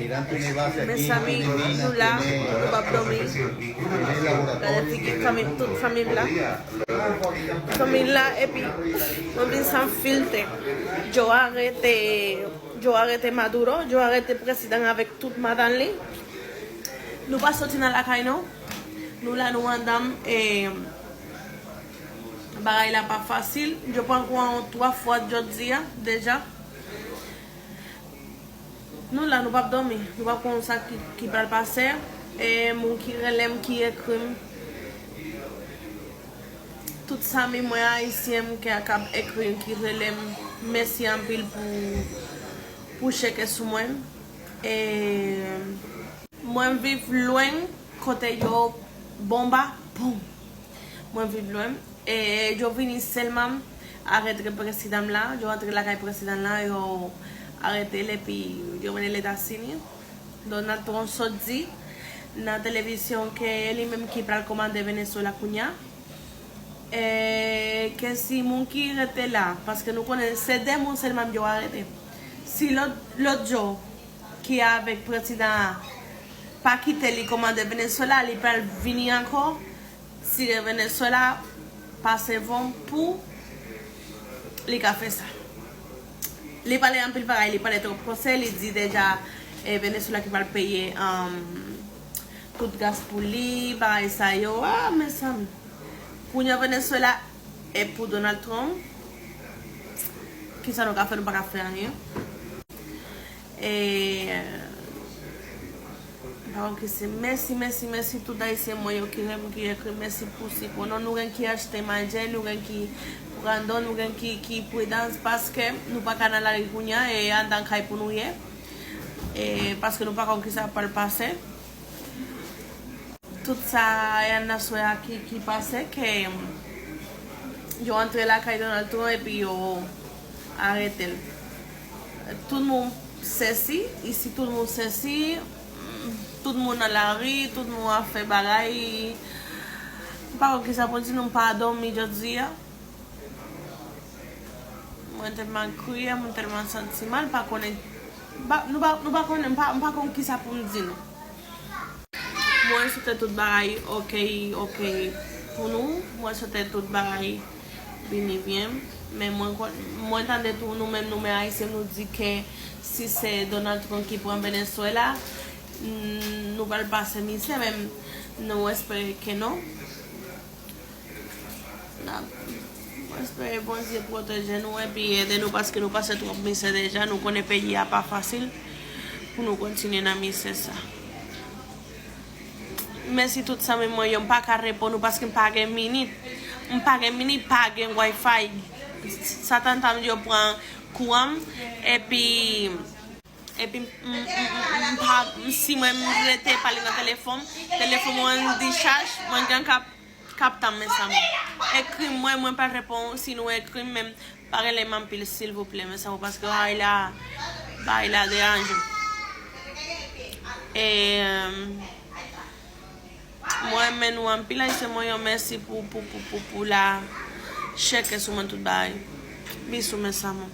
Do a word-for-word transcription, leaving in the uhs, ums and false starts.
Mezanmi, nou la, nou p ap dòmi. Gade figi fanmi, tout fanmi m la. Fanmi m la, epi mwen vin san filte. Joe arete, Joe arete Maduro, Joe arete prezidan avèk tout madanm li. Nou pa soti nan lakay non. Nou la, nou anndan, e bagay la pa fasil. Joe pran kou an twa fwa jodi a deja. Nou la, nou p ap dòmi. Nou p ap konn sa ki, ki pral pase. E moun ki rele m, ki ekri m. Tout zanmi mwen ayisyen m ki k ap ekri m, ki rele m, mèsi anpil pou, pou cheke sou mwen. E mwen viv lwen kote yo bonba, pon. Mwen viv lwen. E yo vini sèlman arete prezidan la. Yo antre lakay prezidan la, yo arete l epi yo mennen l Etazini. Donald Trump sot di nan televizyon ke e li menm ki pral komande Venezuela kounye a. E ke si moun ki rete la, paske nou konnen se de moun sèlman yo arete. Si lòt, lòt yo ki avèk prezidan an pa kite li komande Venezuela, li pral vini ankò, tire Venezuela, pase von pou li ka fè sa. Li pale anpil bagay, li pale twòp konsèy, li di deja, e, Venezuela ki pral peye, um, tout gaz pou li, bagay sa yo. Ah, mezanmi. Kounye a Venezuela e pou Donald Trump. Kisa nou ka fè? Nou pa ka fè anyen. E, pa konn ki se. Mèsi, mèsi, mèsi tout ayisyen mwen yo ki renmen, ki ekri. Mèsi pou sipò nou. Nou gen ki achte manje, nou gen ki pran don, nou gen ki, ki pridans, paske nou pa ka nan lari kounye a, e anndan kay pou nou ye. E paske nou pa konn kisa pral pase. Tout sa Yana Soya ki, ki pase, ke yo antre lakay Donald Trump epi yo arete l. Tout moun sesi, isi tout moun sesi, tout moun nan lari, tout moun ap fè bagay. M pa konn kisa pou di nou, m pa dòmi jodi a. Mwen tèlman kriye, mwen tèlman santi mal, pa konnen, pa, nou pa, nou pa konnen, m pa, m pa konn kisa pou m di nou. Mwen swete tout bagay ok, ok pou nou. Mwen swete tout bagay vini byen. Men mwen konn, mwen tande tou nou menm, nou menm ayisyen, nou di ke si se Donald Trump ki pran Venezuela, n-, nou pral pase mizè, men nou espere ke non. N ap, mwen espere Bondye pwoteje nou epi ede nou, paske nou pase twòp mizè deja. Nou konnen peyi a pa fasil pou nou kontinye nan mizè sa. Mèsi tout zanmi mwen yo, m pa ka reponn ou paske m pa gen minit. M pa gen minit, pa gen wifi. Satan ta m di yo pran kouran m, epi, epi m, m, m, m, m pa, m, si mwen m rete pale nan telefòn, telefòn mwen dichaj, mwen gen k ap k ap tann, mezanmi. Ekri m, mwen, mwen pa reponn ou si nou ekri m, men pa rele m anpil, silvouplè, mezanmi, paske bagay la, bagay la deranje m. E, mwen renmen nou anpil, ayisyen mwen yo, mèsi pou, pou, pou, pou, pou la cheke sou mwen tout bagay. Bisou, mezanmi.